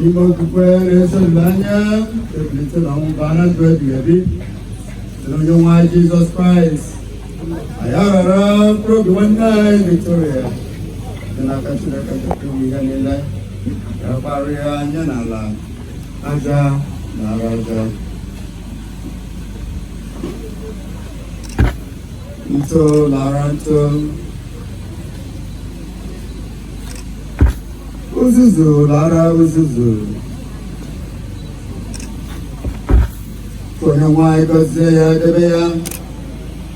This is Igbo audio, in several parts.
N'ime okwukwe na-eso olileanya ebilite n'ọnwụ baa na ndụ ebighị ebi site n'onye nwe anyị Jizọs Kraịst. Anyị arara mkpụrụ obi nwanne anyị Victoria dị n'aka Chineke nke pụrụ ime ihe niile ya kparịa anya n'ala aja na ara aja ntụ lara ntụ, uzuzu lara uzuzu. Onye nwe anyị gọzie ya, debe ya.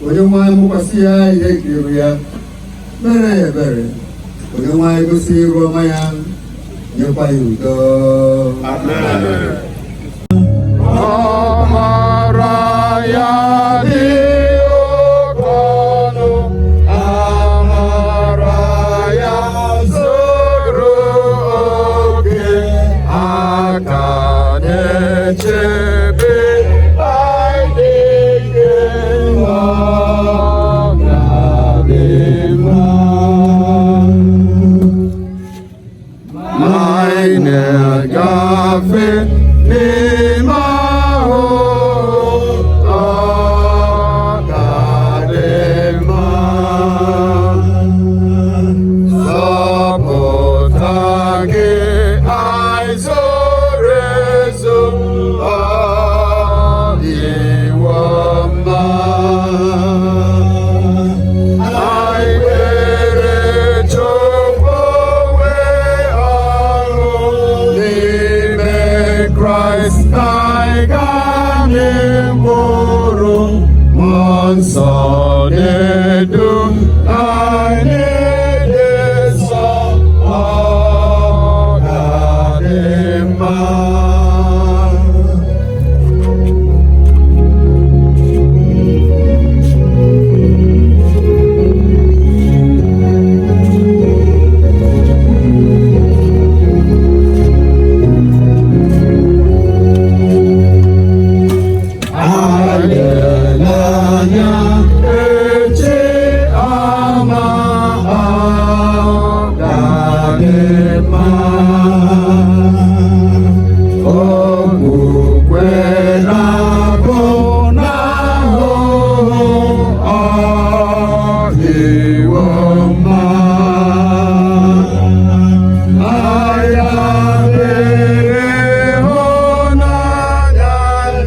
Onye nwe anyị mụkwasị ya ihe nke iru ya, mere ya ebere. Onye nwe anyị gosi iru ọma ya, nyekwa ya udo. Amara ya dị oke ọnụ, amara ya zuru oke, aka na-echebe anyị dị ọ ga-adị mma. Anyị na-agafe n'ime ahụhụ, ọ ga-adị mma. Zọpụta gị anyị zoro ezo, ọ dịwo mma. Anyị kwere Chukwu nwee ọṅụ n'ime Kraịst, ka anyị gaa n'mkpụrụ Mmụọ Nsọ na-edu anyị dị nsọ, ọ ga-adị mma. Anya echi ama ọ ga-adị mma. Okwukwe na-abụ n'ahụhụ, ọ dịwo mma. Anyị dabere ịhụnanya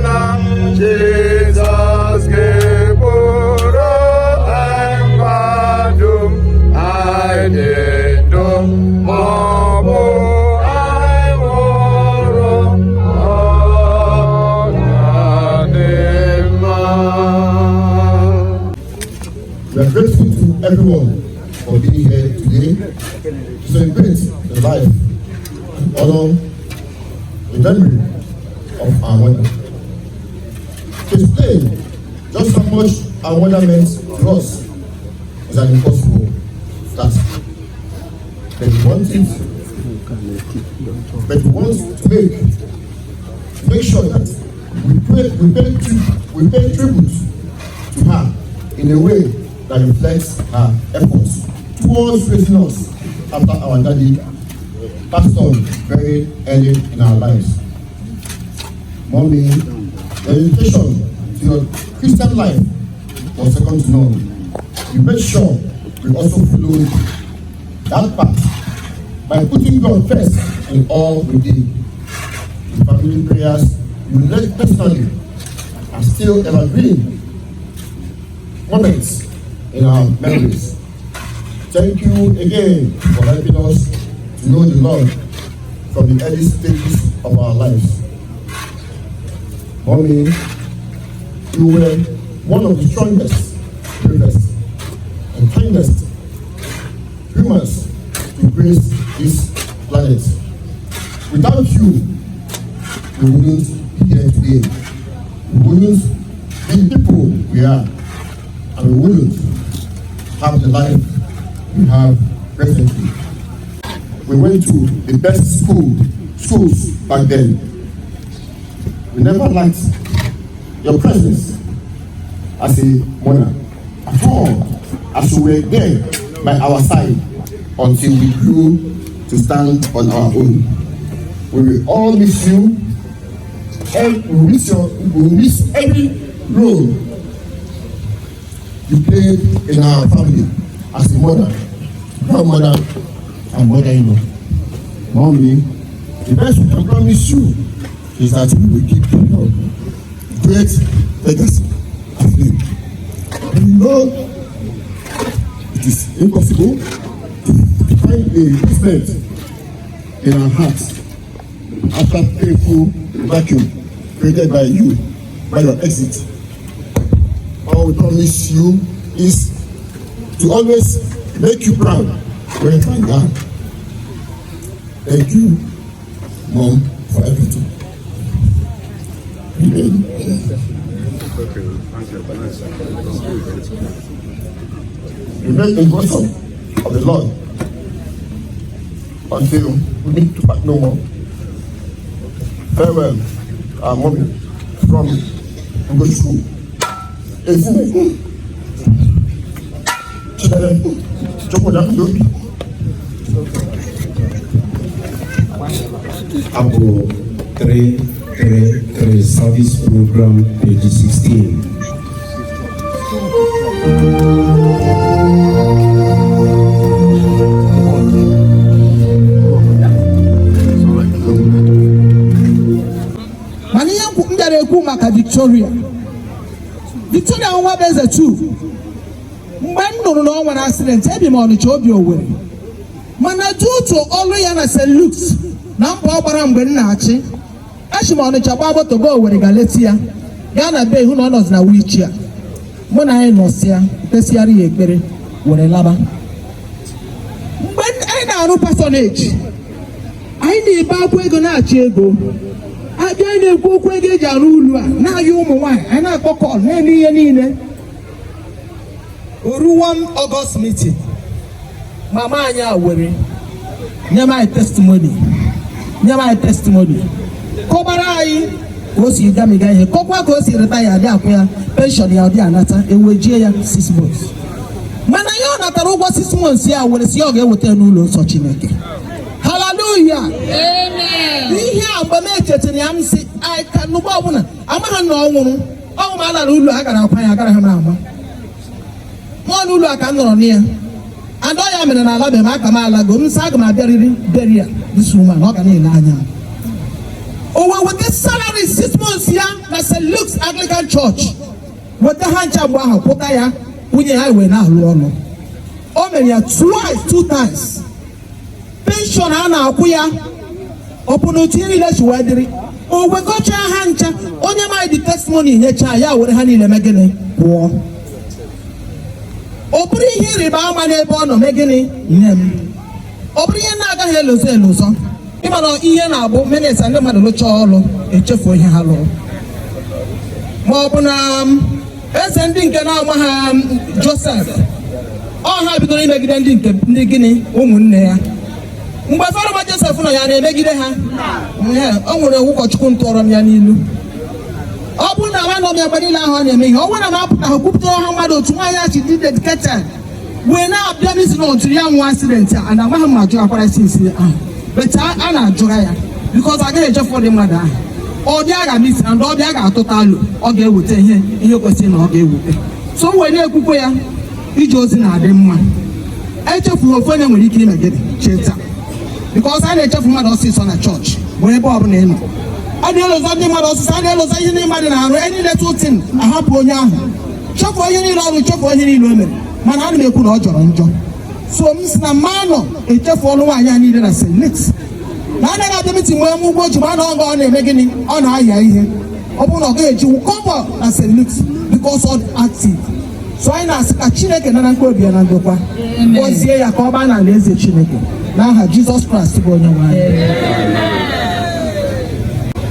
na Jizọs ga-eburu anyị dum anyị dị ndụ ma ọ bụ anyị nwụrụ, ọ ga-adị mma. We are grateful to everyone for being here today to celebrate the life and honor the memory of our mother. To explain just how much our mother meant to us is an impossible task. But we want to make sure that we pay tribute to her in a way that reflects her efforts towards raising us after our daddy passed on very early in our lives. Mommy, your dedication to your Christian life was second to none. You made sure we also followed that path by putting God first in all we did. The family prayers you led personally are still evergreen moments in our memories. Thank you again for helping us to know the Lord from the early stages of our lives. Mommy, you were one of the strongest, bravest, and kindest humans to grace this planet. Without you, we wouldn't be here today. We wouldn't be the people we are, and we wouldn't have the life we have presently. We went to the best schools back then. We never lacked your presence as a mother at all, as you were there by our side until we grew to stand on our own. We will all miss you, and we will miss every role you played in our family as a mother, grandmother, and mother-in-law. Mommy, the best we can promise you is that we will keep your great legacy aflame. We know it is impossible to find a replacement in our hearts after painful vacuum created by you by your exit. All we promise you is to always make you proud wherever you are. Thank you, Mom, for everything. Amen. Remain in bosom of the Lord until we meet to part no more. Farewell, our mommy from Ugochukwu. Ezinne, Chinere, Chukwudakudobi. Abụ 333, Service Program, page 16. Mana ihe m bịara ekwu maka Victoria, Victoria Nwabueze 2, mgbe m nụrụ na ọ nwere accident, ebi m Ọnịcha, obi Owerri, mana due to ọlụ ya na St. Luke's na mbọ ọ gbara mgbe m na-achị, esi m Ọnịcha gbaa moto gaa Owerri, ga leta ya, gaa na be, hụ na ọ nọzi na wheelchair. Mụ na anyị nọsịa, kpesịara ya ekpere, were laba. Mgbe anyị na-arụ parsonage, anyị na-ebe akwa ego, na-achọ ego abịa, anyị na-ekwu okwu ego eji arụ ụlọ a, na-ayọ ụmụ nwaanyị, anyị na-akpọ call, na-eme ihe niile. Oru one August meeting, mama anyị a were nye m anyị testimony, nye m anyị testimony, kọbara anyị ka o si gamiga ihe, kọkwa ka o si reta ya, adị akwụ ya pension ya, ọ dị anata, ewejie ya 6 months. Mana ya ọ natara ụgwọ 6 months ya, were si ya ọ ga-eweta ya n'ụlọ nsọ Chineke. Haleluya! Ihe a, mgbe m echetara ya, m sị ka n'ugbo ọbụla amaghị na ọ nwụrụ ọnwụ m alara ụlọ a gara akwa ya, agara ha m ama mụọ n'ụlọ a ka m nọrọ na ya. Adọ ya mere na ala be m aka m alago m, sị aga m abịarịrị bury ya, this woman ọ ga na-ele anya m. O wee weta salary 6 months ya na St. Luke's Anglican Church, weta ha ncha mgbe ahụ, kwụta ya nwunye ya wee na-alụ ọlụ. O mere ya twice, two times. Pension a na-akwụ ya, ọ bụ na otu ihe niile si wee dịrị, o wekọchaa ha ncha, onye maghị the testimony nyechaa ya, were ha niile mee gịnị? Pụọ. Ọ bụrụ ihe ịrịba ama n'ebe ọ nọ mee gịnị nye m, ọ bụrụ ihe na-agaghị elozo elozo. Ịma na ihe na-abụ minista, ndị mmadụ lụchaa ọrụ, echefuo ihe ha lụrụ, ma ọ bụ na eze ndị nke na-ama ha Josef, ọ ha bidoro imegide ndị nke ndị gịnị, ụmụnne ya. Mgbe Fero Josef nọ ya na-emegide ha. Ee, o nwere ụkọchukwu ntụọrọ m ya n'ilu. Ọ bụrụ na nwanọ m ya mgbe niile ahụ ọ na-eme ihe, ọ bụrụ na m apụta kwupụtara ha mmadụ otu nwaanyị achị dị dedicated wee na-abịa n'isi na otu ya nwa accident a na amaghị m ma jụrụ akwara sinsi ahụ, but a na-ajụra ya because agaghị echefu ụdị mmadụ ahụ. Ọ bịa ga misi na ndị ọbịa ga-atụta alụ, ọ ga-eweta ihe ihe kwesịrị na ọ ga-eweta. So m wee na-ekwukwe ya, ije ozi na-adị mma. Echefughị ofu onye nwere ike ime gịnị, cheta, because a na-echefu mmadụ ọsịsọ na chọọchị bụ ebe ọbụla ị nọ. A na-eloza ndị mmadụ ọsịsọ, a na-eloza ihe ndị mmadụ na-arụ. Any little thing, ahapụ onye ahụ, chefuo ihe niile ọrụ, chefuo ihe niile o mere. Mana ana m ekwu na ọ jọrọ njọ. So m si na mma nọ echefu ọnụ nwaanyị a niile na St. Luke's na anaghị abịa meeting nwee m ụgwọ ji, ma na ọgọ ọ na-eme gịnị, ọ na-aya ihe, ọ bụrụ na ọ gaghị eji kọbọ na St. Luke's because ọ dị active. So anyị na-asị ka Chineke nara mkpebi obi ya na ndokwa, gọzie ya ka ọ baa n'ala eze Chineke, n'aha Jizọs Kraịst bụ onye nwe anyị.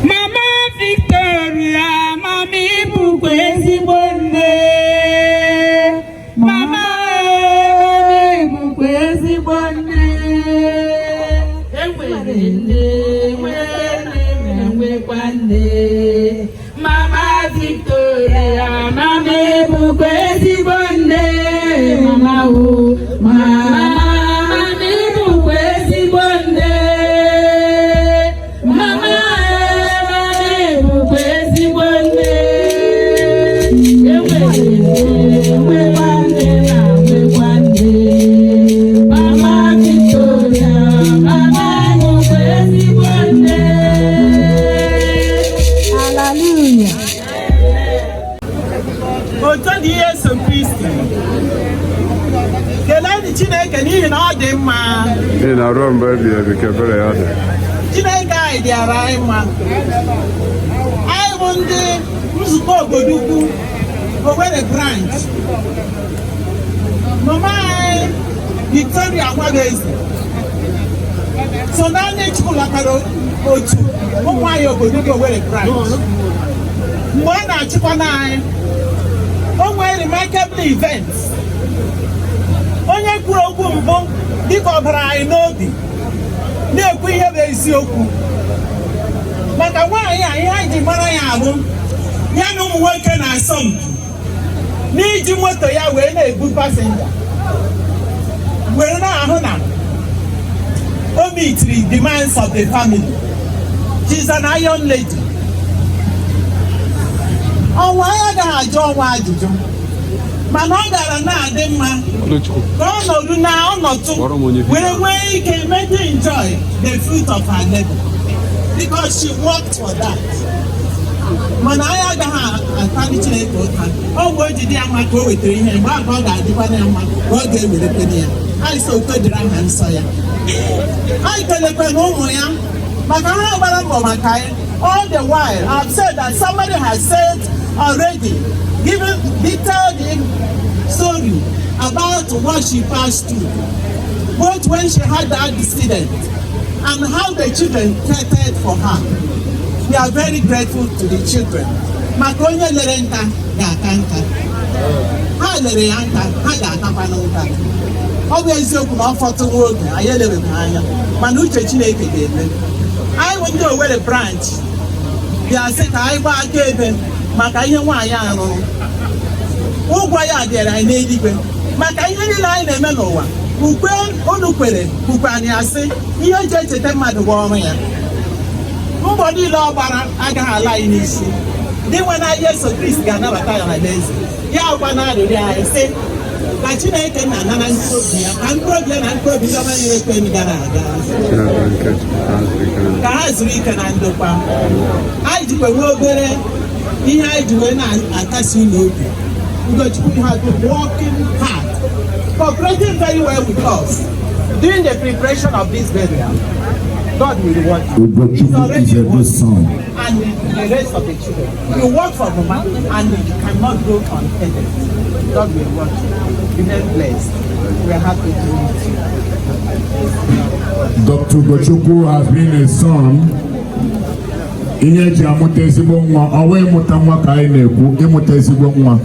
Mama Victoria, mama, ịbụkwa ezigbo nne. Mama, ịbụkwa ezigbo nne. Enwere nne, nwee nne, ma nwekwa nne. Mama Victoria, mama, ịbụkwa ezigbo nne. Mama o, mama, mama, ịbụkwa ezigbo nne. dị mma. N'ihi na ruo mgbe ebighị ebi ka ebere ya dị. Chineke anyị dịara anyị mma. Anyị bụ ndị nzukọ obodo ukwu Owerri branch. Mama anyị Victoria Nwabeze so na ndị chịkọlatara otu ụmụ anyị obodo ukwu Owerri branch. Mgbe ọ na-achịkwa na anyị, o nwere remarkable events. Onye kwuru okwu mbụ, dịka ọ bara anyị n'obi, na-ekwu ihe bụ eziokwu maka nwaanyị a, ihe anyị ji mara ya ahụ, ya na ụmụ nwoke na-asọ mpi n'iji moto ya wee na-ebu passenger, were na-ahụ na o meetiri demands of the family. She's an iron lady. Ọnwa anyị agaghị ajụ ọnwa ajụjụ, mana ọ gara na-adị mma ka ọ nọdụ na ọnọdụ were nwee ike make enjoy the fruit of her labor, because she worked for that. Mana anyị agaghị atali Chineke ụta. Ọ bụ o ji dị ya mma ka o wetara ihe mgbe ahụ, ọ ga-adịkwa ya mma ka ọ ga-ewerekwene ya. Anyị sị oto dịrị aha nsọ ya. Anyị kelekwa na ụmụ ya maka ha gbara mbọ maka anyị all the while. I've said that somebody has said already, given detailed story about what she passed through, both when she had the accident and how the children catered for her. We are very grateful to the children, maka onye lere nka ga-aka nka. Ha lere ya nka, ha ga-akakwanụ nka. Ọ bụ eziokwu na ọ fọtụrụ oge anyị elebeghị anya, mana uche Chineke ga-eme. Anyị bụ ndị Owerri branch bịa sị ka anyị gbaa akaebe maka ihe nwaanyị a rụrụ. Ụgwọ ya dịrị anyị n'eluigwe maka ihe niile anyị na-eme n'ụwa. Ukwe unu kwere ukwe anyị asị, ihe eji echeta mmadụ bụ ọrụ ya. Mbọ niile ọ gbara agaghị ala anyị n'isi. Dị nwe na Yesu Kristi ga-anabata ya n'alaeze ya. Gwa na arịrịọ anyị sị ka Chineke na-anara mkpụrụ obi ya, ka mkpụrụ obi ya na mkpụrụ obi ndị ọma niile kwenu gara aga, ka ha zuru ike na ndokwa. Anyị jikwa nwee obere ihe anyị ji wee na-akasi unu obi. Ugochukwu has been working hard, cooperating very well with us during the preparation of this burial. God will reward you. He's Ugochukwu already is a good rewarded son. And the rest of the children. You work for Mama and you cannot go unaided. God will reward you. Remain blessed. We are happy to meet you. Dr. Ugochukwu has been a son. Ihe eji amụta ezigbo nwa, ọwa ịmụta nwa ka anyị na-ekwu, ịmụta ezigbo nwa.